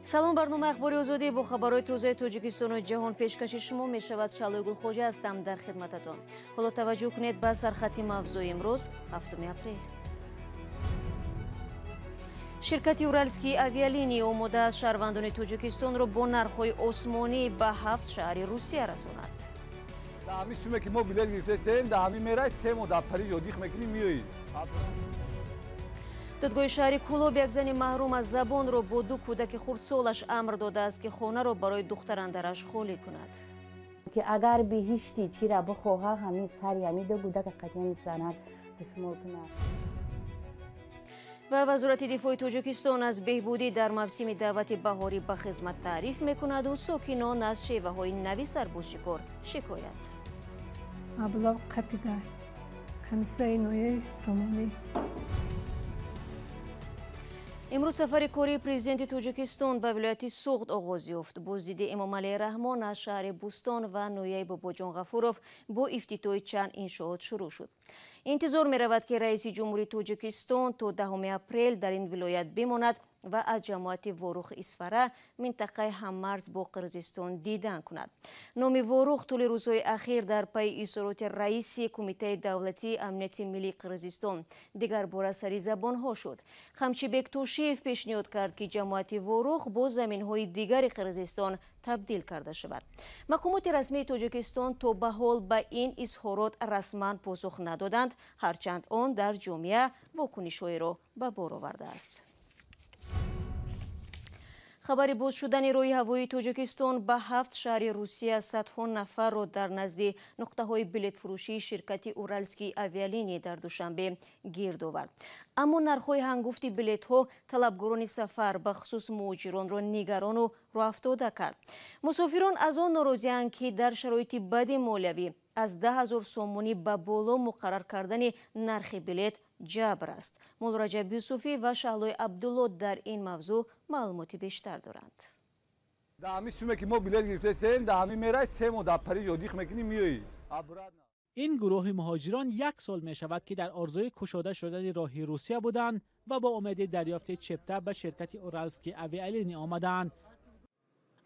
Салом, барномаи Ахбори Озодӣ бо хабарҳои тозаи Тоҷикистону ҷаҳон пешкаши шумо мешавад. Шалои Гулхоҷа ҳастам дар хидмататон. Ҳоло таваҷҷӯҳ кунед ба сархати мавзӯи имрӯз, 7 апрел. Ширкати Уральские авиалинии омода аст шаҳрвандони Тоҷикистонро бо нархҳои осмонӣ ба 7 шаҳри Русия расонад. Дар ҳамин суме ки мо билет гирифтаистем, дар ҳамин мерай 3 моҳ дар Париж одих мекунӣ, меоӣ. Додгоҳи шаҳри Кӯлоб як зани маҳрум аз забонро бо 2 кӯдаки хурдсолаш амр додааст, ки хонаро барои духтарандараш холӣ кунад. Ки агар биҳишти чира бихоҳа, ҳамин сари ҳамин ду кӯдака қатъиян занад дастмол кунад. Ва Вазорати дифои Тоҷикистон аз беҳбудӣ дар мавсими даъвати баҳорӣ ба хизмат таъриф мекунаду сокинон аз шеваҳои нави сарбозшикор шикоят. Маблағ қапида комиссияи ноҳияи Сомонӣ. Имрӯз сафари кории президенти Тоҷикистон ба вилояти Суғд оғоз ёфт. Боздиди Эмомалӣ Раҳмон аз шаҳри Бӯстон ва ноҳияи Бобоҷон Ғафуров бо ифтитоҳи чанд иншоот шурӯъ шуд. Интизор меравад, ки раиси ҷумҳурии Тоҷикистон то 10 апрел дар ин вилоят бимонад ва аз ҷамоати Ворух Исфара, минтақаи ҳаммарз бо Қирғизистон, дидан кунад. Номи Ворух тӯли рӯзҳои ахир дар пайи изҳороти раиси Кумитаи давлатии амнияти миллии Қирғизистон дигарбора сари забонҳо шуд. Қамчибек Тошиев пешниҳод кард, ки ҷамоати Ворух бо заминҳои дигари Қирғизистон табдил карда шавад. Мақомоти расмии Тоҷикистон то ба ҳол ба ин изҳорот расман посух надоданд, ҳарчанд он дар ҷомеа вокунишҳоеро ба бор овардааст. Хабари боз шудани роҳи ҳавоии Тоҷикистон ба 7 шаҳри Русия садҳо нафарро дар назди нуқтаҳои билетфурӯшии ширкати Уральские авиалинии дар Душанбе гирд овард. Аммо нархҳои ҳангуфти билетҳо талабгорони сафар, бахусус муҳоҷиронро нигарону роҳафтода кард. Мусофирон аз он норозианд, ки дар шароити бади молиявӣ аз 10 000 сомонӣ ба боло муқаррар кардани нархи билет ҷабр аст. Муллораҷаб Юсуфӣ ва Шаҳлои Абдулло дар ин мавзӯъ маълумоти бештар доранд. Дар ҳамин суме ки мо билет гирифтаистем, дар ҳамин мерай 3 моҳ дар Париж одих мекунӣ, меоӣ. Ин гурӯҳи муҳоҷирон 1 сол мешавад, ки дар орзуи кушода шудани роҳи Русия буданд ва бо умеди дарёфти чипта ба ширкати Уральские авиалинии омадаанд.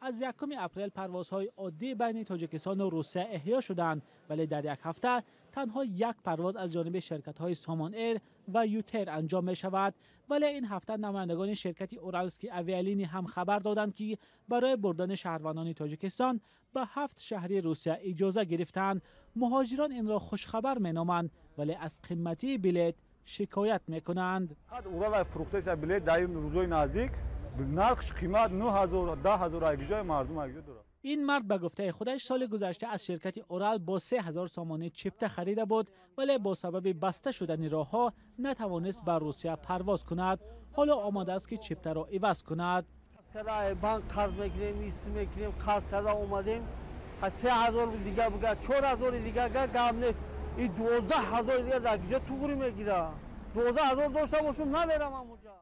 Аз 1 апрел парвозҳои оддӣ байни Тоҷикистону Русия эҳё шуданд, вале дар як ҳафта танҳо 1 парвоз аз ҷониби ширкатҳои Сомон Эйр ва Ютер анҷом мешавад. Вале ин ҳафта намояндагони ширкати Уральские авиалинии ҳам хабар доданд, ки барои бурдани шаҳрвандони Тоҷикистон ба 7 шаҳри Русия иҷоза гирифтанд. Муҳоҷирон инро хушхабар меноманд, вале аз қиматии билет шикоят мекунанд. Урал фурӯхтаиста билет дар ин рӯзҳои наздик нархш қимат 9000 10000 айгиҷои мардум айгиҷо дорад. Ин мард ба гуфтаи худаш соли гузашта аз ширкати Урал бо 3000 сомонӣ чипта харида буд, вале бо сабаби баста шудани роҳҳо натавонист ба Русия парвоз кунад. Ҳоло омода аст, ки чиптаро иваз кунад. Банк қарз мекунем, ис мекунем, қарз карда омадем. 3000 дига буга, 4000 дига гап нест. И 12000 дига дар киҷо туғри мегира. 12000 дошта бошум, намерам ҳамонҷа.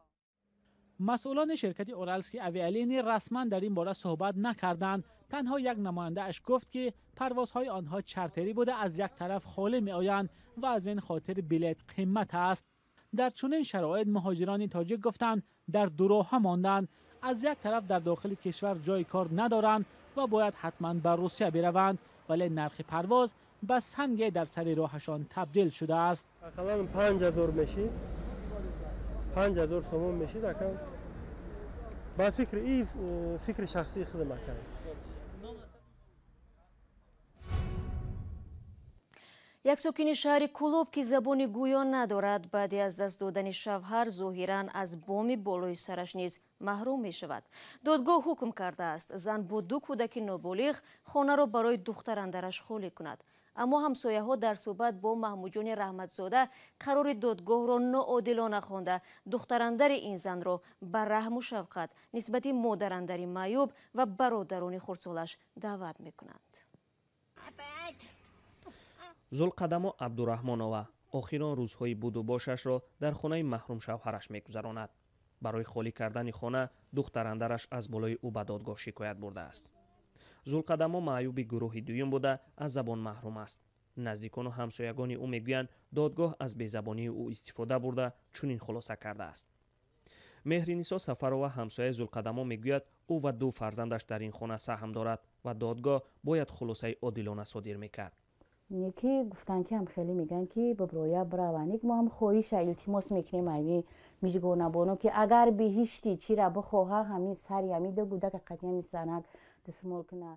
Масъулони ширкати Уральские авиалинии расман дар ин бора суҳбат накарданд. Танҳо як намояндааш гуфт, ки парвозҳои онҳо чартерӣ буда, аз як тараф холӣ меоянд ва аз ин хотир билет қимат аст. Дар чунин шароит муҳоҷирони тоҷик гуфтанд, дар дуроҳа монданд. Аз як тараф дар дохили кишвар ҷои кор надоранд ва бояд ҳатман ба Русия бираванд, вале нархи парвоз ба санге дар сари роҳашон табдил шудааст. Ақаллан 5000 мешид, 5000 сомон мешид. Акам ба фикри и фикри шахсии худам акам. Як сокини шаҳри Кӯлоб, ки забони гӯё надорад, баъди аз даст додани шавҳар зоҳиран аз боми болои сараш низ маҳрум мешавад. Додгоҳ ҳукм кардааст, зан бо 2 кӯдаки ноболиғ хонаро барои духтарандараш холӣ кунад. Аммо ҳамсояҳо дар суҳбат бо Маҳмудҷони Раҳматзода қарори додгоҳро ноодилона хонда, духтарандари ин занро ба раҳму шафқат нисбати модарандари маъюб ва бародарони хурдсолаш даъват мекунанд. Зулқадамо Абдураҳмонова охирон рӯзҳои будубошашро дар хонаи маҳрум шавҳараш мегузаронад. Барои холӣ кардани хона духтарандараш аз болои ӯ ба додгоҳ шикоят бурдааст. Зулқадамо маъюби гурӯҳи дуюм буда, аз забон маҳрум аст. Наздикону ҳамсоягони ӯ мегӯянд, додгоҳ аз безабонии ӯ истифода бурда чунин хулоса кардааст. Меҳринисо Сафарова, ҳамсояи Зулқадамо, мегӯяд, ӯ ва ду фарзандаш дар ин хона саҳм дорад ва додгоҳ бояд хулосаи одилона содир мекард. Ки гуфтанд, ки ҳам хеле мегӯянд, ки биброя бираванд. Мо ҳам хоҳиша илтимос мекунем ами Мижгонабоно, ки агар биҳишти чира бихоҳа, ҳамин сари ҳами ду гудака қатъи ҳами занак дастмол куна.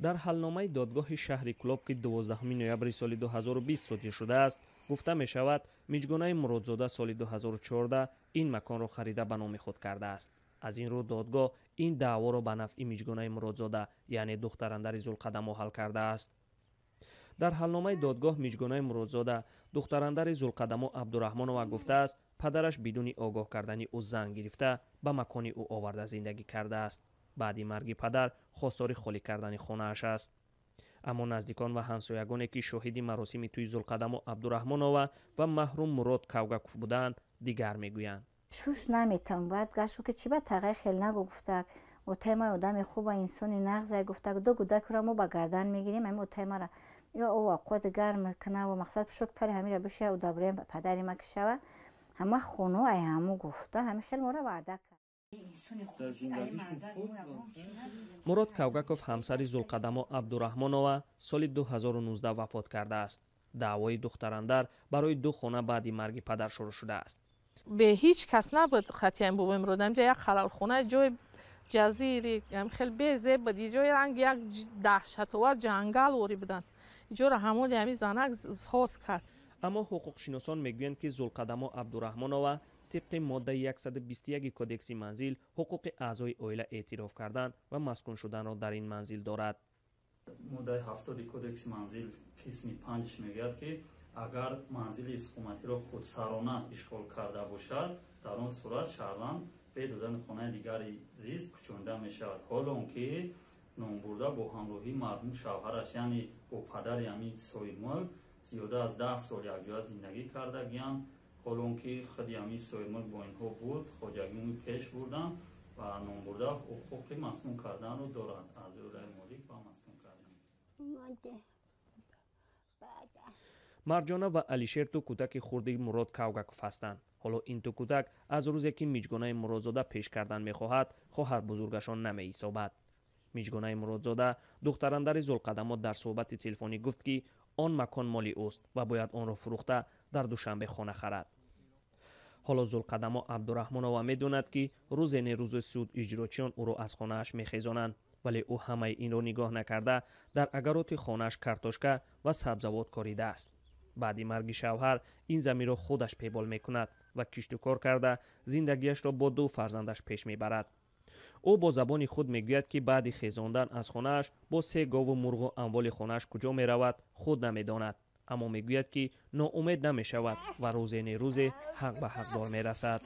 Дар ҳалномаи додгоҳи шаҳри Кӯлоб, ки 12 ноябри соли 2020 содир шудааст, гуфта мешавад, Миҷгонаи Муродзода соли 2014 ин маконро харида ба номи худ кардааст. Аз ин рӯ додгоҳ ин даъворо ба нафъи Миҷгонаи Муродзода, яъне духтарандари Зулқадамо, ҳал кардааст. Дар ҳалномаи додгоҳ Миҷгонаи Муродзода, духтарандари Зулқадамо Абдураҳмонова, гуфтааст, падараш бидуни огоҳ кардани ӯ зан гирифта, ба макони ӯ оварда зиндагӣ кардааст. Баъди марги падар хостори холӣ кардани хонааш аст. Аммо наздикон ва ҳамсоягоне, ки шоҳиди маросими тӯи Зулқадамо Абдураҳмонова ва маҳрум Мурод Кавгаков буданд, дигар мегӯянд. Шуш наметавон бояд гашт, ки чӣ ба тағай хел нагу, гуфтак, отай ман одами хуба, инсони нағзай, гуфтак, ду гудакро мо ба гардан мегирем, ами отай мара ё о авқоти гарм кунаву мақсад пушок пари ҳамира бишава, удабрем падари ма ки шава, ҳама хоно ай ҳаму, гуфта, ҳами хел мора ваъда кард. Мурод Кавгаков, ҳамсари Зулқадамо Абдураҳмонова, соли 2019 вафот кардааст. Даъвои духтарандар барои ду хона баъди марги падар шурӯъ шудааст. Бе ҳеҷ кас набуд хатиям бобои Мурод. Ҳамҷа як халалхона, ҷои ҷазири хел безеб буд, ҷои ранг як даҳшатовар ҷангал ворӣ буданд. Иҷоро ҳамони ҳамин занак соз кард. Аммо ҳуқуқшиносон мегӯянд, ки Зулқадамо Абдураҳмонова тибқи моддаи 121 Кодекси манзил ҳуқуқи аъзои оила эътироф кардан ва маскун шуданро дар ин манзил дорад. Моддаи 70 Кодекси манзил қисми 5 мегӯяд, ки агар манзили истиқоматиро худсарона ишғол карда бошад, дар он сурат шаҳрванд бе додани хонаи дигари зист кӯчонида мешавад. Ҳоло он ки номбурда бо ҳамроҳии марҳум шавҳараш, яъне бо падари ҳамин соҳибмулк, зиёда аз 10 сол якҷоя зиндагӣ кардагианд. Ҳоло он ки худи ҳамин соҳибмулк бо инҳо буд, хоҷагиҳои пеш бурданд ва номбурда ҳуқуқи маскун карданро дорад, аз оилаи молик ва маскун кардан. Марҷона ва Алишер ду кӯдаки хурди Мурод Кавгаков ҳастанд. Ҳоло ин ду кӯдак аз рӯзе ки Миҷгонаи Муродзода пеш кардан мехоҳад, хоҳар бузургашон намеҳисобад. Миҷгонаи Муродзода, духтарандари Зулқадамо, дар суҳбати телефонӣ гуфт, ки он макон моли ӯст ва бояд онро фурӯхта дар Душанбе хона харад. Ҳоло Зулқадамо Абдураҳмонова медонад, ки рӯзе не рӯзи суд иҷрочиён ӯро аз хонааш мехезонанд, вале ӯ ҳамаи инро нигоҳ накарда дар агароти хонааш картошка ва сабзавот коридааст. Баъди марги шавҳар ин заминро худаш пебол мекунад ва киштукор карда зиндагиашро бо ду фарзандаш пеш мебарад. Ӯ бо забони худ мегӯяд, ки баъди хезондан аз хонааш бо се гову мурғу амволи хонааш куҷо меравад, худ намедонад, аммо мегӯяд, ки ноумед намешавад ва рӯзе не рӯзе ҳақ ба ҳақдор мерасад.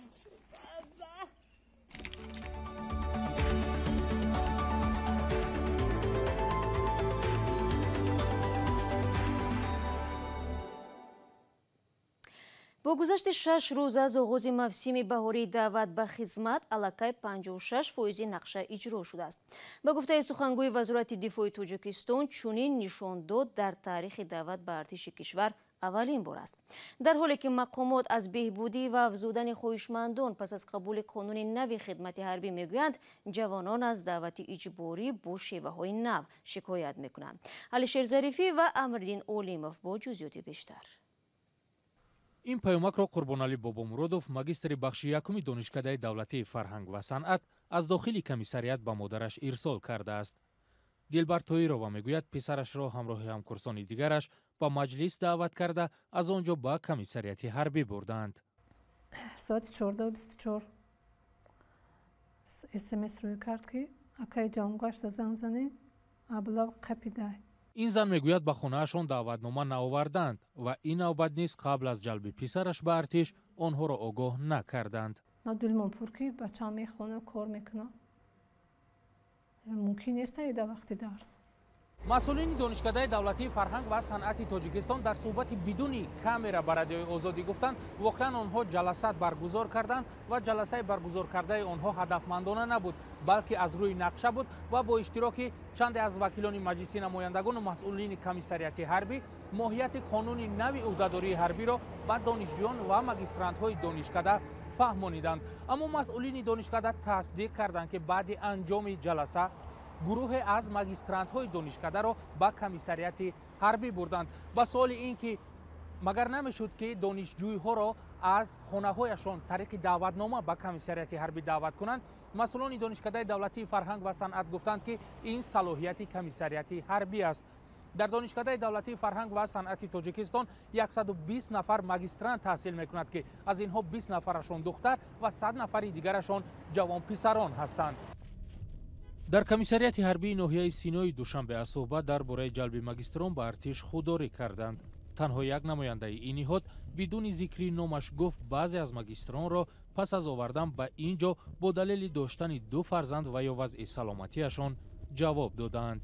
Бо гузашти 6 рӯз аз оғози мавсими баҳории даъват ба хизмат, аллакай 56% нақша иҷро шудааст. Ба гуфтаи сухангӯи Вазорати дифои Тоҷикистон, чунин нишондод дар таърихи даъват ба артиши кишвар аввалин бор аст. Дар ҳоле ки мақомот аз беҳбудӣ ва афзудани хоҳишмандон пас аз қабули қонуни нави хидмати ҳарбӣ мегӯянд, ҷавонон аз даъвати иҷборӣ бо шеваҳои нав шикоят мекунанд. Алишер Зарифӣ ва Амриддин Олимов бо ҷузъиёти бештар. Ин паёмакро Қурбоналӣ Бобомуродов, магистри бахши якуми Донишкадаи давлатии фарҳанг ва санъат, аз дохили комиссарият ба модараш ирсол кардааст. Дилбар Тоирова мегӯяд, писарашро ҳамроҳи ҳамкурсони дигараш ба маҷлис даъват карда, аз он ҷо ба комиссарияти ҳарбӣ бурданд. Соати 14:24 смс рӯй кард, ки акаи ҷонгашта занг занед, аблав қапидай. Ин зан мегӯяд, ба хонаашон даъватнома наоварданд ва ин навбат низ қабл аз ҷалби писараш ба артиш онҳоро огоҳ накарданд. Ман дилмон пур, ки бачаам мехона, кор мекунам, мумкин нест дар вақти дарс. Масъулини Донишкадаи давлатии фарҳанг ва санъати Тоҷикистон дар суҳбати бидуни камера ба Радиои Озодӣ гуфтанд, воқеан онҳо ҷаласат баргузор карданд ва ҷаласаи баргузор кардаи онҳо ҳадафмандона набуд, балки аз рӯи нақша буд ва бо иштироки чанде аз вакилони Маҷлиси намояндагону масъулини комиссарияти ҳарбӣ моҳияти қонуни нави ӯҳдадории ҳарбиро ба донишҷӯён ва магистрантҳои донишкада фаҳмониданд. Аммо масъулини донишкада тасдиқ карданд, ки баъди анҷоми ҷаласа гурӯҳе аз магистрантҳои донишкадаро ба комиссариати ҳарбӣ бурданд. Ба суоли ин ки магар намешуд, ки донишҷӯйҳоро аз хонаҳояшон тариқи даъватнома ба комиссариати ҳарбӣ даъват кунанд, масъулони донишкадаи давлатии фарҳанг ва санъат гуфтанд, ки ин салоҳияти комиссариати ҳарбӣ аст. Дар донишкадаи давлатии фарҳанг ва санъати Тоҷикистон 120 нафар магистрант таҳсил мекунад, ки аз инҳо 20 нафарашон духтар ва 100 нафари дигарашон ҷавонписарон ҳастанд. Дар комиссариати ҳарбии ноҳияи Синои Душанбе аз суҳбат дар бораи ҷалби магистрон ба артиш худдорӣ карданд. Танҳо як намояндаи ин ниҳод бидуни зикри номаш гуфт, баъзе аз магистронро пас аз овардан ба ин ҷо бо далели доштани ду фарзанд ва ё вазъи саломатиашон ҷавоб додаанд.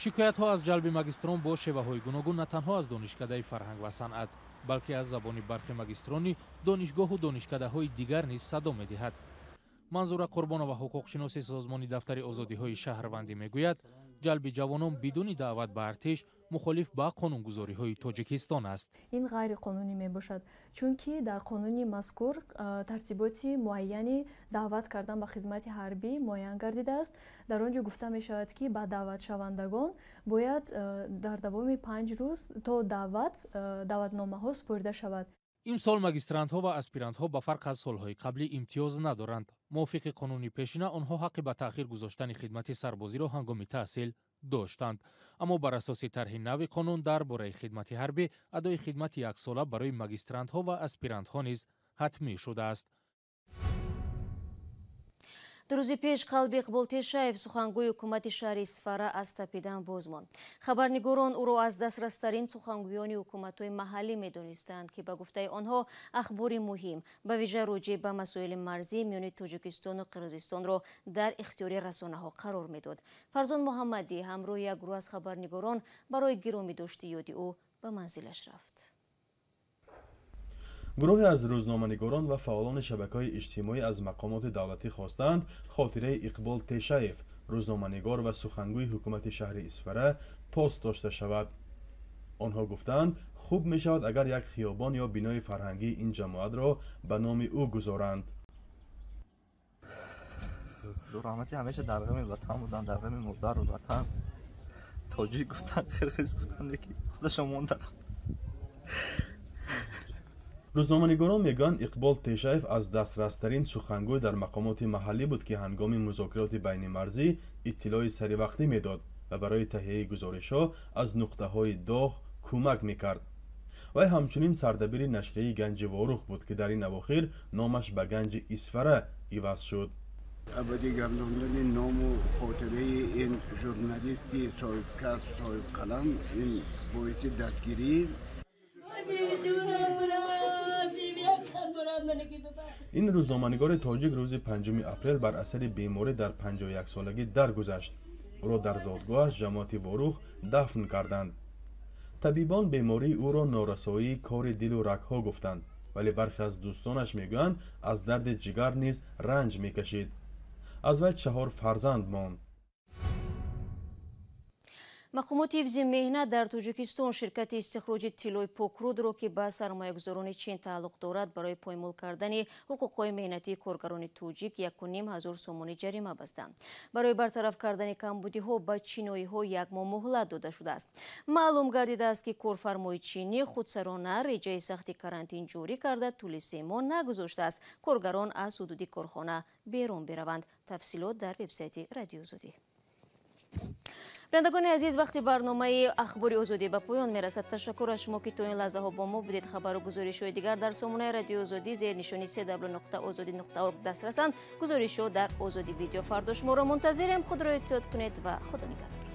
Шикоятҳо аз ҷалби магистрон бо шеваҳои гуногун на танҳо аз донишкадаи фарҳанг ва санъат, балки аз забони бархи магистрони донишгоҳу донишкадаҳои дигар низ садо медиҳад. Манзура Қурбонова, ҳуқуқшиноси созмони дафтари озодиҳои шаҳрвандӣ, мегӯяд, ҷалби ҷавонон бидуни даъват ба артиш мухолиф ба қонунгузориҳои Тоҷикистон аст. Ин ғайриқонунӣ мебошад, чунки дар қонуни мазкур тартиботи муайяни даъват кардан ба хизмати ҳарбӣ муайян гардидааст. Дар он ҷо гуфта мешавад, ки ба даъватшавандагон бояд дар давоми 5 рӯз то даъват даъватномаҳо супорида шавад. Имсол магистрантҳо ва аспирантҳо ба фарқ аз солҳои қаблӣ имтиёз надоранд. Мувофиқи қонуни пешина онҳо ҳаққи ба таъхир гузоштани хидмати сарбозиро ҳангоми таҳсил доштанд. Аммо бар асоси тарҳи нави қонун дар бораи хидмати ҳарбӣ адои хидмати яксола барои магистрантҳо ва аспирантҳо низ ҳатмӣ шудааст. Ду рӯзи пеш қалби Иқбол Тешаев, сухангӯи ҳукумати шаҳри Исфара, аз тапидан боз монд. Хабарнигорон ӯро аз дастрастарин сухангӯёни ҳукуматҳои маҳаллӣ медонистанд, ки ба гуфтаи онҳо ахбори муҳим, ба вижа роҷеъ ба масоили марзӣ миёни Тоҷикистону Қирғизистонро дар ихтиёри расонаҳо қарор медод. Фарзон Муҳаммадӣ ҳамроҳи як гурӯҳ аз хабарнигорон барои гиромӣ дошти ёди ӯ ба манзилаш рафт. Гурӯҳе аз рӯзноманигорон ва фаъолони шабакаҳои иҷтимоӣ аз мақомоти давлатӣ хостаанд хотираи Иқбол Тешаев, рӯзноманигор ва сухангӯи ҳукумати шаҳри Исфара, пос дошта шавад. Онҳо гуфтаанд, хуб мешавад, агар як хиёбон ё бинои фарҳангии ин ҷамоатро ба номи ӯ гузоранд. Раҳмати ҳамеша дар ғами ватан буданд, дар ғами модару ватан. Тоҷик гуфтанд, қирғиз гуфтанд, ки худашон монданд. Рӯзноманигорон мегӯянд, Иқбол Тешаев аз дастрастарин сухангӯй дар мақомоти маҳаллӣ буд, ки ҳангоми музокироти байнимарзӣ иттилои саривақтӣ медод ва барои таҳияи гузоришҳо аз нуқтаҳои доғ кӯмак мекард. Вай ҳамчунин сардабири нашрияи Ганҷи Ворух буд, ки дар ин авохир номаш ба Ганҷи Исфара иваз шуд. Абадӣ гардондани ному хотираи ин журналисти соҳибкасб, соҳибқалам ин боиси дастгирӣ. Ин рӯзноманигори тоҷик рӯзи 5 апрел бар асари беморӣ дар 51-солагӣ даргузашт. Ӯро дар зодгоҳаш ҷамоати Ворух дафн карданд. Табибон бемории ӯро норасоии кори дилу рагҳо гуфтанд, вале бархе аз дӯстонаш мегӯянд, аз дарди ҷигар низ ранҷ мекашид. Аз вай 4 фарзанд монд. Мақомоти ҳифзи меҳнат дар Тоҷикистон ширкати истихроҷи тиллои Покрудро, ки ба сармоягузорони Чин тааллуқ дорад, барои поймол кардани ҳуқуқҳои меҳнатии коргарони тоҷик 1500 сомонӣ ҷарима бастанд. Барои бартараф кардани камбудиҳо ба чиноиҳо як моҳ муҳлат дода шудааст. Маълум гардидааст, ки корфармои чинӣ худсарона реҷаи сахти карантин ҷорӣ карда, тӯли 3 моҳ нагузоштааст коргарон аз ҳудуди корхона берун бираванд. Тафсилот дар вебсайти Радиои Озодӣ. Бинандагони азиз, вақти барномаи Ахбори Озодӣ ба поён мерасад. Ташаккур аз шумо, ки то ин лаҳзаҳо бо мо будед. Хабару гузоришҳои дигар дар сомонаи Радиои Озодӣ зери нишони cw.ozodi.org дастрасанд. Гузоришҳо дар Озодӣ видео. Фардо шуморо мунтазирем. Худро эҳтиёт кунед ва Худо нигаҳдор.